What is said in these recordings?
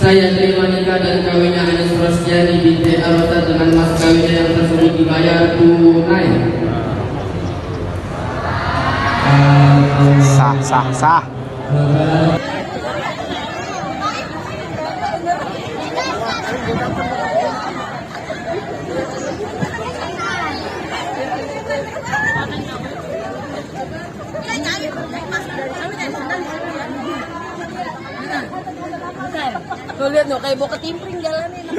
Saya terima nikah dan kawinnya Anis Rosdiani binti Arota dengan mas kawinnya yang tersebut dibayar tunai. Sah. Tuh lihat no, kayak bawa ketimpring jalannya.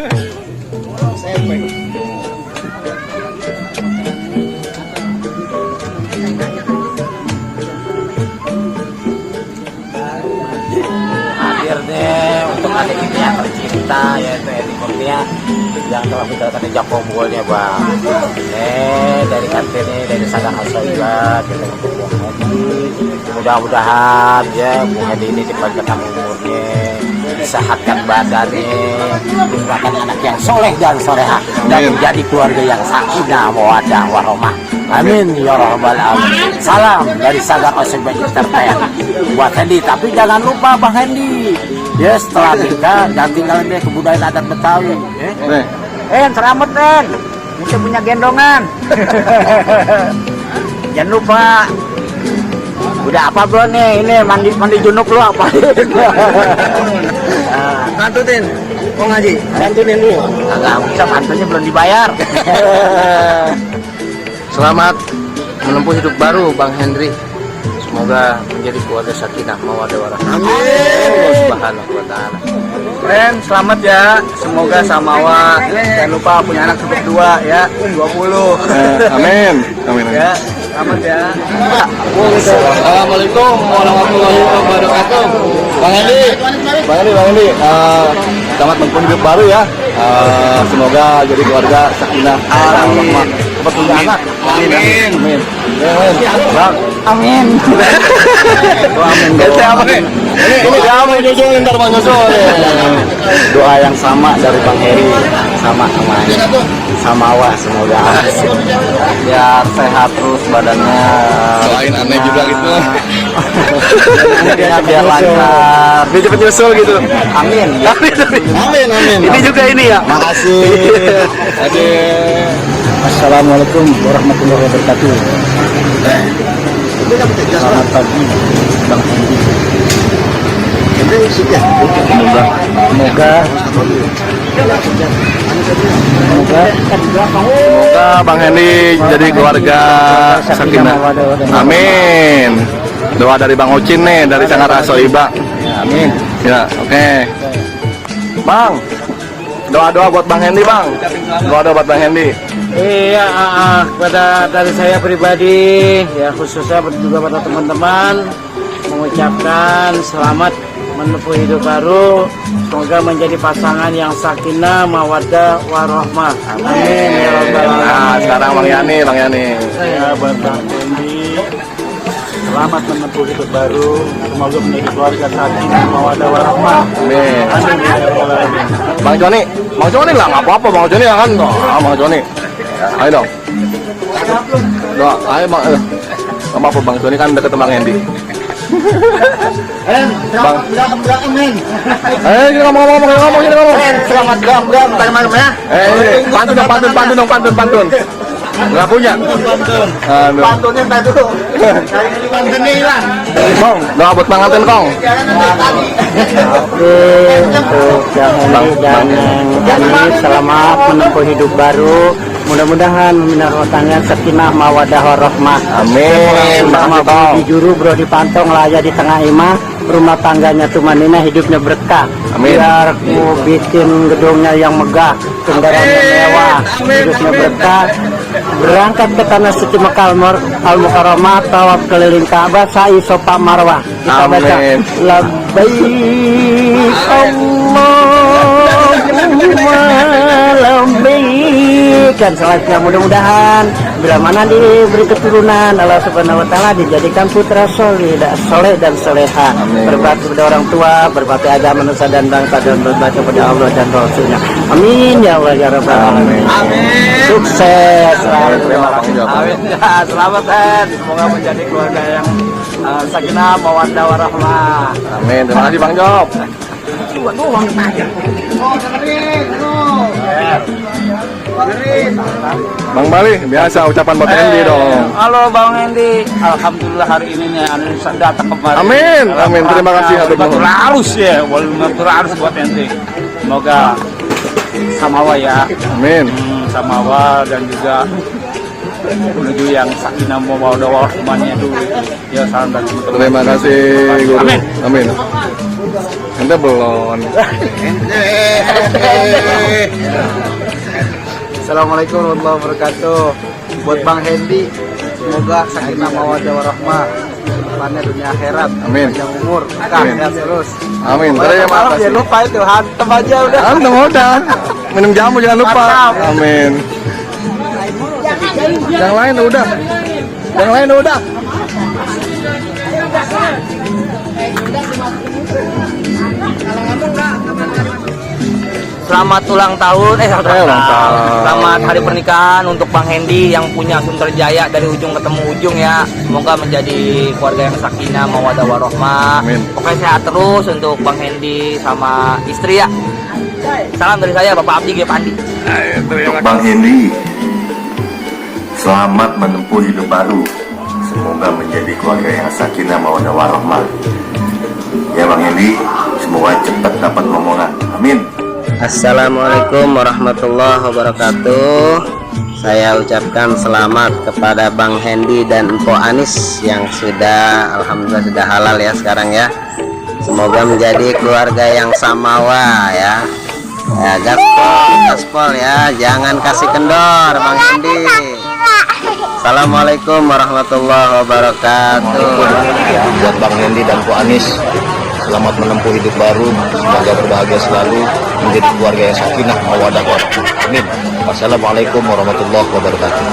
Hadir deh untuk adik ini yang tercinta yaitu Edi Kurnia yang telah menjalankan jam kumpulnya bang. Dari kantin ini dari Sagang Al-Soibat kita untuk Bung Edi. Mudah-mudahan ya Bung Edi ini dipanjangkan umurnya, disehatkan badannya, diberikan anak yang soleh dan soleha dan menjadi keluarga yang sakinah mawaddah warahmah. Amin ya rabbal alamin. Salam dari Sagang Al-Soibat Tertayang buat Hendi. Tapi jangan lupa Bang Hendi, ya setelah nikah dan tinggal dia kebudayaan adat Betawi. Selamat Ren, kita punya gendongan. Jangan lupa. Udah apa bro nih? Ini mandi junub lu apa? Mantutin, mau ngaji? Bantuin dulu. Agak bisa, mantunya belum dibayar. Selamat menempuh hidup baru Bang Henry. Semoga menjadi keluarga sakinah mawaddah warahmah. Amin. Subhanahu wa ta'ala. Keren, selamat ya. Semoga Samawa jangan lupa punya anak seperti dua ya, 20. Amin. Amin. Ya, selamat ya. Assalamualaikum warahmatullahi wabarakatuh. Bang Hendy, selamat menempuh hidup baru ya. Semoga jadi keluarga sakinah warahmah. Cepat punya anak. Amin. Amin. Bang. Amin. Ente apa nih? Ini kamu nyusul ntar Bang nyusul. Doa yang sama dari Bang Heri sama namanya Samawa, semoga biar sehat terus badannya. Doain aneh juga gitu. Biar lancar. Dia cepet nyusul gitu. Amin. Amin. Ini juga ini ya. Makasih. Assalamualaikum warahmatullahi wabarakatuh. Selamat pagi Bang Hendi. Semoga Bang Hendy jadi keluarga sakinah. Amin. Doa dari Bang Ocin nih, dari Sanggar Soiba. Amin. Ya, oke. Bang, doa-doa buat Bang Hendy, Bang. Doa-doa buat Bang Hendy. Iya, kepada dari saya pribadi, ya khususnya juga pada teman-teman, mengucapkan selamat menempuh hidup baru. Semoga menjadi pasangan yang sakinah, mawaddah, warahmah. Amin. Ya Rabbal Nah, Alamin. sekarang Bang Yani. Saya buat Bang Hendi, selamat menempuh hidup baru. Semoga menjadi keluarga sakinah, mawaddah, warahmah. Amin. Amin. Ya Rabbal Alamin. Bang Joni lah, nggak apa-apa Bang Joni kan. Bang Joni. Ayo dong. Doa, ayo Bang. Nggak apa-apa Bang Joni kan deket Bang Hendy. Bang. Ini ngomong. Selamat gam teman-teman ya. Pantun. Nggak punya. Aduh. Pantunnya dulu. Pantun hilang. Bang, doa buat Bang Anten Kong. Untuk yang Hendy dan yang Ani selamat menempuh hidup baru. Mudah-mudahan membina rumah tangga sakinah mawaddah warahmah. Amin. Sama di juru bro di pantong laya di tengah imah, rumah tangganya tumanina, hidupnya berkah. Amin. Biar ku bikin gedungnya yang megah, kendaraannya mewah, hidupnya berkah. Berangkat ke tanah suci Mekah Al-Mukarramah, tawaf keliling Ka'bah, sa'i Safa Marwah. Kita baca Amin. labbaik Allahumma labbaik, dan selanjutnya mudah-mudahan bila mana diberi keturunan Allah Subhanahu wa taala dijadikan putra soleh dan soleha, berbakti kepada orang tua, berbakti agama nusa dan bangsa, dan berbakti kepada Allah dan Rasulnya. Amin ya Allah ya Rabbal alamin. Sukses selalu. Terima kasih jawabannya. Amin. Ya, selamat Hen. Semoga menjadi keluarga yang sakinah, mawaddah, warahmah. Amin. Terima kasih Bang Job. Bang Bali, biasa ucapan buat Hendy dong. Halo Bang Hendi. Alhamdulillah hari ini nih anu datang kemarin. Amin. Terima kasih atur nuhun. Harus ya, harus buat Hendi. Semoga Samawa ya. Amin. Samawa dan juga menuju yang sakinah mawaddah warahmahnya dulu. Ya, salam dari teman-teman. Terima kasih Guru. Amin. Amin. Ente belum. Assalamualaikum warahmatullahi wabarakatuh. Buat Bang Hendi, semoga sakinah mawaddah warahmah, depannya dunia akhirat. Amin. Panjang umur, Amin. sehat terus. Amin. Terima Terima kasih. kasih. Lupa itu hantem aja udah. Antum udah. Minum jamu jangan lupa. Mantap. Amin. Yang lain udah. Selamat ulang tahun, ulang tahun. Selamat hari pernikahan untuk Bang Hendi yang punya Sunter Jaya dari ujung ketemu ujung ya. Semoga menjadi keluarga yang sakinah, mawaddah warahmah. Amin. Pokoknya sehat terus untuk Bang Hendi sama istri ya. Salam dari saya Bapak Abdi G. Pandi. Untuk Bang Hendi, selamat menempuh hidup baru. Semoga menjadi keluarga yang sakinah mawaddah warahmah. Ya Bang Hendi, semoga cepat dapat momongan. Amin. Assalamualaikum warahmatullahi wabarakatuh. saya ucapkan selamat kepada Bang Hendy dan Mpok Anis yang sudah alhamdulillah sudah halal ya sekarang ya. Semoga menjadi keluarga yang samawa ya. Ya gaspol ya, jangan kasih kendor Bang Hendy. Assalamualaikum warahmatullahi wabarakatuh. Ya, buat Bang Hendy dan Bu Anis, selamat menempuh hidup baru, semoga berbahagia selalu, menjadi keluarga yang sakinah mawaddah warahmah. Amin. Wassalamualaikum warahmatullahi wabarakatuh.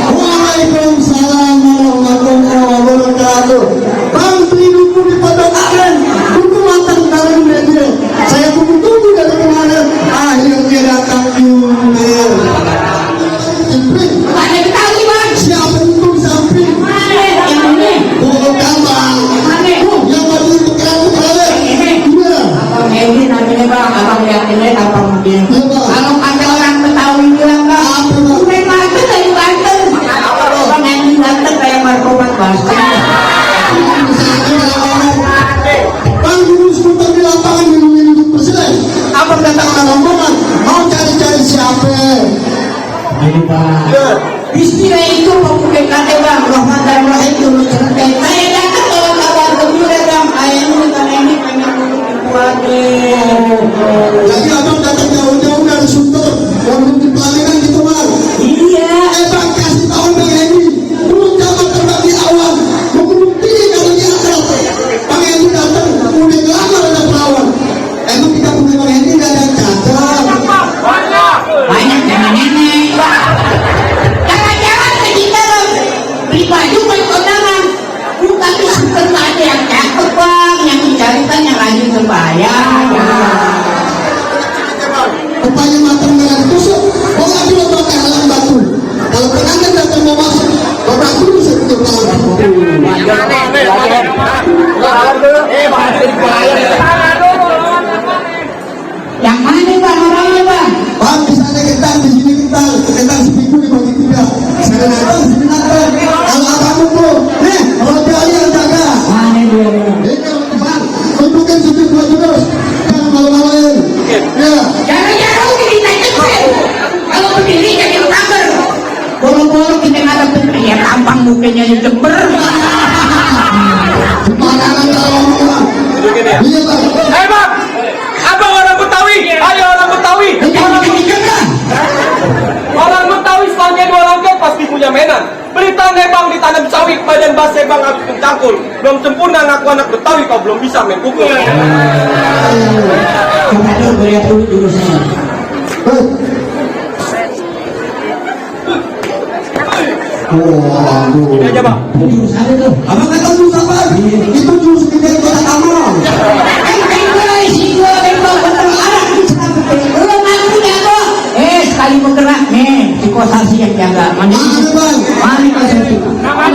Waalaikumsalam warahmatullahi wabarakatuh. Bang hidupku di Padang Aren, tunggu matang dalam media. Saya tunggu dari kemarin, akhirnya datang juga. Ada kali bang. Siapa itu samping? Yang ini. Oh tambang. Yang baru itu kamu kalian. Iya. Abang Hendy namanya bang. Abang lihat ini abang mungkin. Kalau ada orang Betawi bilang bang, memang itu dari Banten. Abang Hendy Banten kayak markobat pasti. Bang dulu sebentar di lapangan minum presiden. Abang datang ke rombongan, mau cari-cari siapa? Ayo bang. Istilah itu mempunyai kata bang, Rahman dan Rahim dulu cerita. Saya datang kalau kabar gembira bang, ayah ini kan ini pengen jadi abang datang jauh-jauh dari Sunter, untuk di pelaminan gitu bang. Iya. Bang kasih tahu bang ini, dulu zaman terbagi awal, membukti kalau dia akrab. Bang ini datang, udah lama ada perawan. Emang kita punya bang ini gak ada cacat. Banyak nenek-nenek. Jangan-jangan kita beli baju beli kondangan. Tapi sebentar ada yang cakep bang, yang dicarikan yang rajin terbayar. bukenya di Jember. Sembarangan kalau ngomong bang. Iya bang. Hei bang, abang orang Betawi, ayo orang Betawi. Orang Betawi selangnya 2 langkah pasti punya mainan. Berita bang ditanam sawit, badan bahasa bang habis mencangkul. Belum sempurna ngaku anak Betawi, kau belum bisa main pukul. Coba dulu lihat dulu jurusannya. Waduh. Ini aja bang. Jurusan itu. Abang kata jurus apa? Itu jurus pindah kota Kamal. Sekali bergerak nih, psikosasi yang jaga. Mandi, Mana bang? mandi kasih itu. Bang,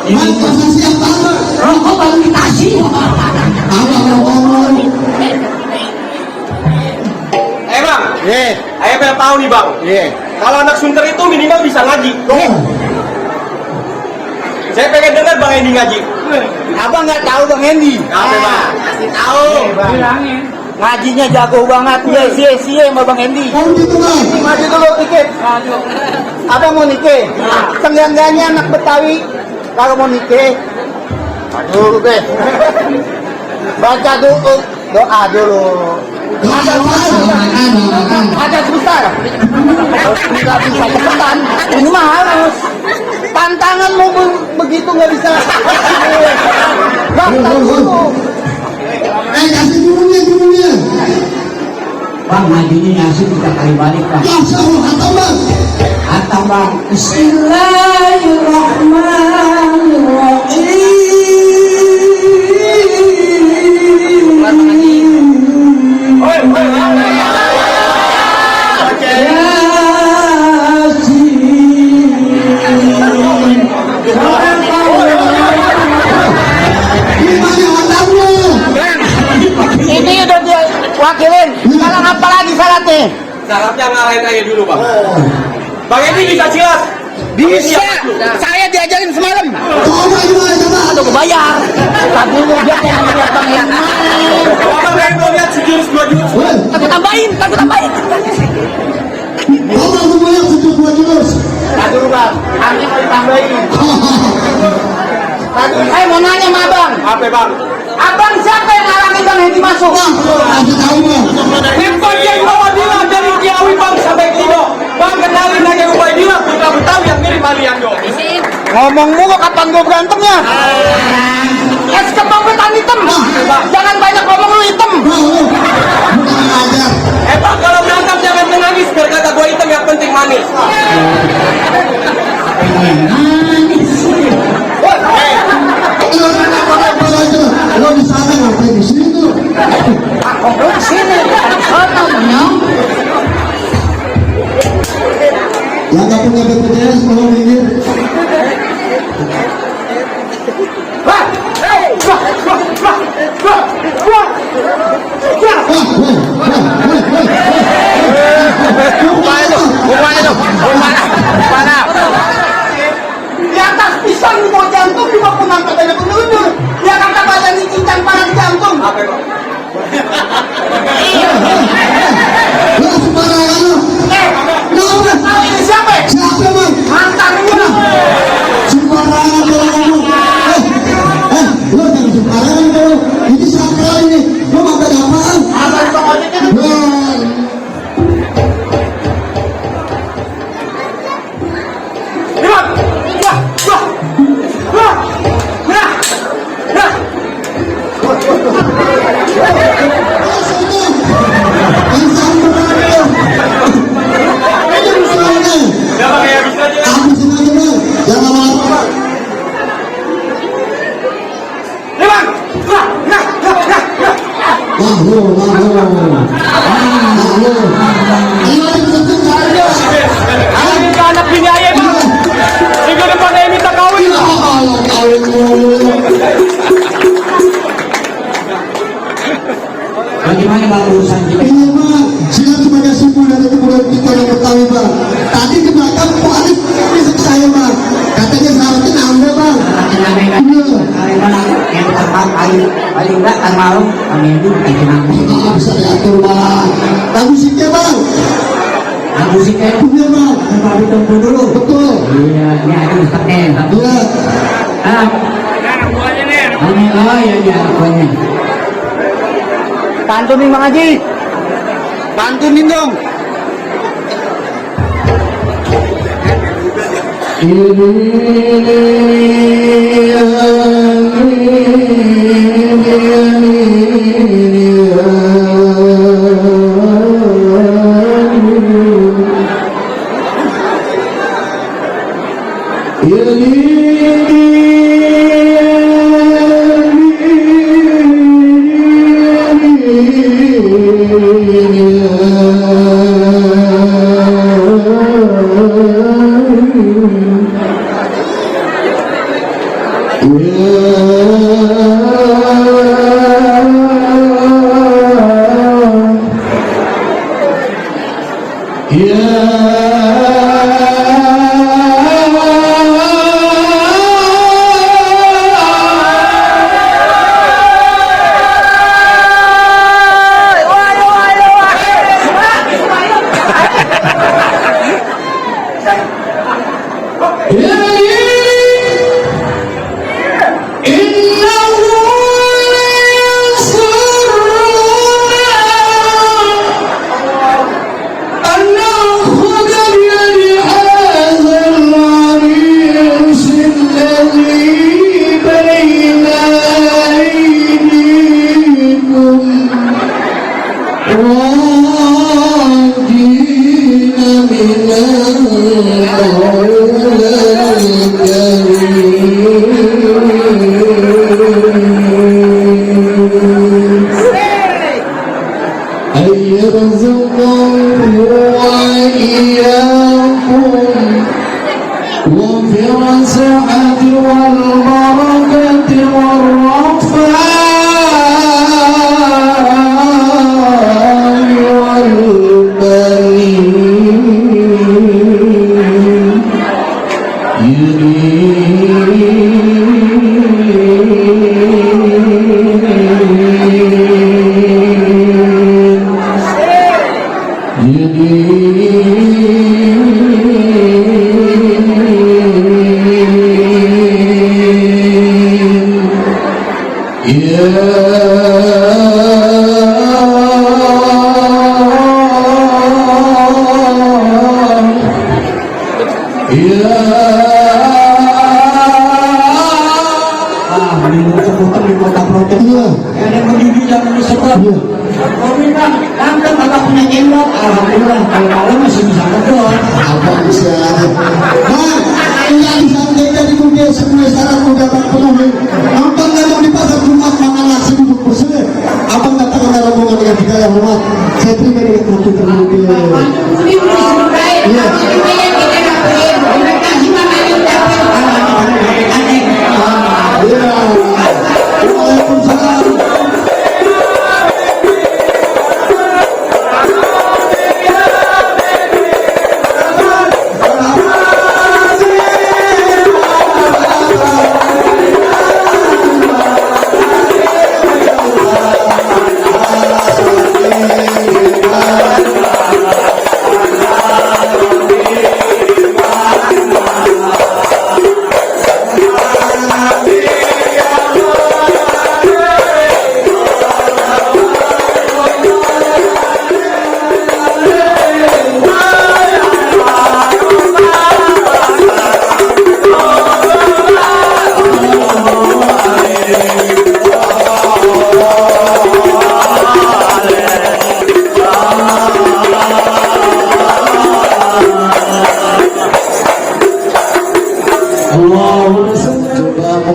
bang posisi yang sama. Rokok baru dikasih. Abang ngomong. Bang, ayo pengen tahu nih bang. Kalau anak Sunter itu minimal bisa ngaji. Saya pengen dengar bang Hendi ngaji. Abang nggak tahu Bang Hendi. Apa bang? Kasih tahu. Ngajinya jago banget. Sia sama Bang Hendi. Oh gitu bang. Maju dulu dikit. Abang mau nikah. Seenggaknya anak Betawi kalau mau nikah. Aduh deh. Baca dulu doa dulu. Ada susah. Nggak bisa cepetan. Ini mah harus. Tantangan mau begitu nggak bisa. Bang, tahu dulu. Kasih gurunya. Bang, ngajinya ngasih kita kali balik bang. Masya Allah, atau bang. Atau bang, Gimana otakmu? ini udah dia wakilin. Sekarang apa lagi syaratnya? Syaratnya ngalahin aja dulu bang. Bang Hendi bisa silat? Bisa. Saya diajarin semalam. Coba gimana coba? Aduh, kebayar. Tadi lu dia kayak ngeliat Bang Hendi. Kalau bang Hendi mau lihat sejurus 2 jurus. Takut tambahin. Coba semuanya sejurus 2 jurus. Aduh bang, ini mau ditambahin. Tadi saya mau nanya sama abang. Apa bang? Abang siapa yang ngarangin Bang Hendi masuk? Kasih tahu bang. Impor yang Ubaidillah dari Kiawi bang sampai Kido. Bang kenalin aja Ubaidillah putra Betawi yang mirip Aliando. Ngomong mulu kapan gue berantemnya? Es kepembetan hitam. Jangan banyak ngomong lu hitam. Bukan ajar. Bang kalau berantem jangan menangis biar kata gua hitam yang penting manis. Lo di sana ngapain di situ? Di sini. Sana nyong. Yang nggak punya BPJS mau minggir. Di atas pisang di bawah jantung di bawah penangkap banyak penunjuk. Dia kata badan di cincang parah di jantung. Apa bang? Lo sembarangan lo. Tahu ini siapa? Siapa bang? Mantan gua. Sembarangan lo ngomong. Lo jangan sembarangan lo. Ini siapa ini? Lo makan apaan? Abang Bang Ojek itu. Ya bang ya bisa aja. Habisin aja bang. Jangan lama-lama. Ini anak bini ayah bang. Minggu depan saya minta kawin. Bagaimana bang urusan kita? Ini bang, silat sebagai simbol dari kebudayaan kita yang Betawi bang. Tadi di belakang Pak Anies besok saya bang. Katanya syaratnya nambah bang. Nanti Yang tepat paling enggak kan malam kami itu bisa diatur bang. Lagu musiknya bang. Lagu musiknya punya bang. Kami tunggu dulu. Betul. Iya, ini ada Ustaznya. Iya. Oh iya iya akuannya. Pantunin Bang Haji. Pantunin dong.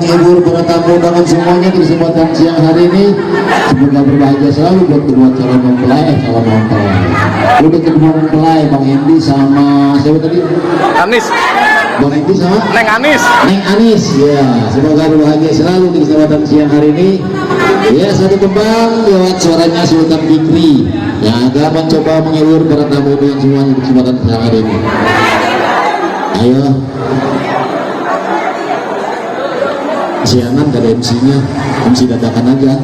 menghibur para tamu undangan semuanya di kesempatan siang hari ini. Semoga berbahagia selalu buat kedua calon mempelai. Udah kedua mempelai Bang Hendi sama siapa tadi? Anis. Bang Hendi sama Neng Anis. Neng Anis, ya. Semoga berbahagia selalu di kesempatan siang hari ini. Ya, satu kembang lewat suaranya Sultan Fikri yang akan mencoba menghibur para tamu undangan semuanya di kesempatan siang hari ini. Ayo. kesianan gak ada MC-nya, MC dadakan aja.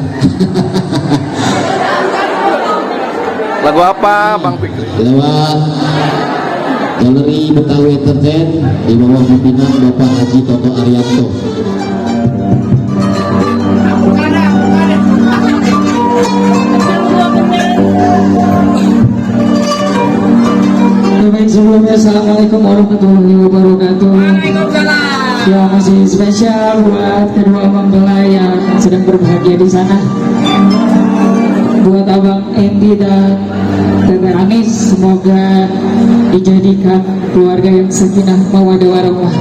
Lagu apa Bang Fikri? Lewat Galeri Betawi Entertain di bawah pimpinan Bapak Haji Toto Arianto. Baik, sebelumnya Assalamualaikum warahmatullahi wabarakatuh. Ya, masih spesial buat kedua mempelai yang sedang berbahagia di sana. Buat Abang Endi dan Tete Anis, semoga dijadikan keluarga yang sakinah mawaddah warahmah.